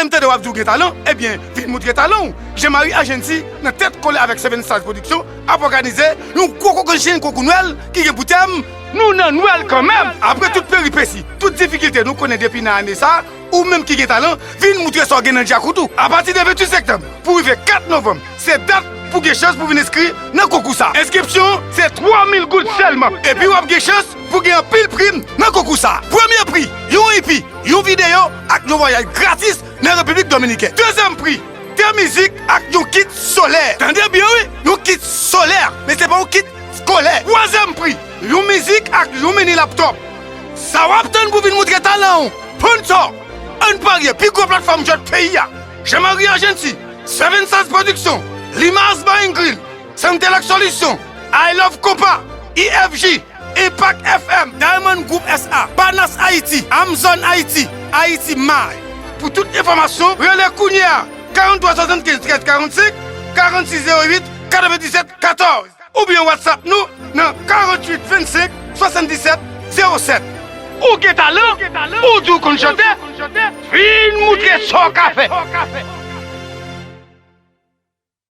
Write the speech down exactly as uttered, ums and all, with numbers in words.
M tande w ap di w gen talan, ebyen, vin moutre talan w. Jean Marie Argenty, nan tèt kole avèk Seven Stars Production, ap òganize yon gwo kokennchenn konkou Nwèl ki gen pou tèm Nou nan Nwèl kanmenm! Apre tout peripesi, tout difikilte nou konnen depi nan ane sa, ou menm ki gen talan, vin moutre sa w gen nan djakout ou. Apati de venntuit septanm pou rive kat novanm, se dat pou gen chans pou vin enskri nan konkou sa. Enskripsyon an se twa mil goud sèlman, epi w ap gen chans pou gen anpil prim nan konkou sa. Premye pri, yon ipi, yon videyo ak yon vwayaj gratis nan Repiblik Dominikèn. Dezyèm pri, de mizik ak yon kit solè. Tande byen wi, yon kit solè, men se pa yon kit skolè. Twazyèm pri, yon mizik ak yon mini laptop. Sa w ap tann pou vin moutre talan w? Sponsò, ann parye pi gwo platfòm jwèt peyi a. Jean Marie Argenty, Seven Stars Production, Limas Bar and Grill, Santelak Solution, I Love Compas, I F G, Impact F M, Diamond Group S A, Banas Haiti, Amazon Haiti, Haiti May. Pou tout enfòmasyon, rele kounye a, karant twa swasannkenz trèz karannsenk, karant sis zewo uit katrevenndisèt katòz, oubyen WhatsApp nou nan karant uit vennsenk swasanndisèt zewo sèt. Ou gen talan? Ou di w konn chante? Vin moutre sa w ka fè!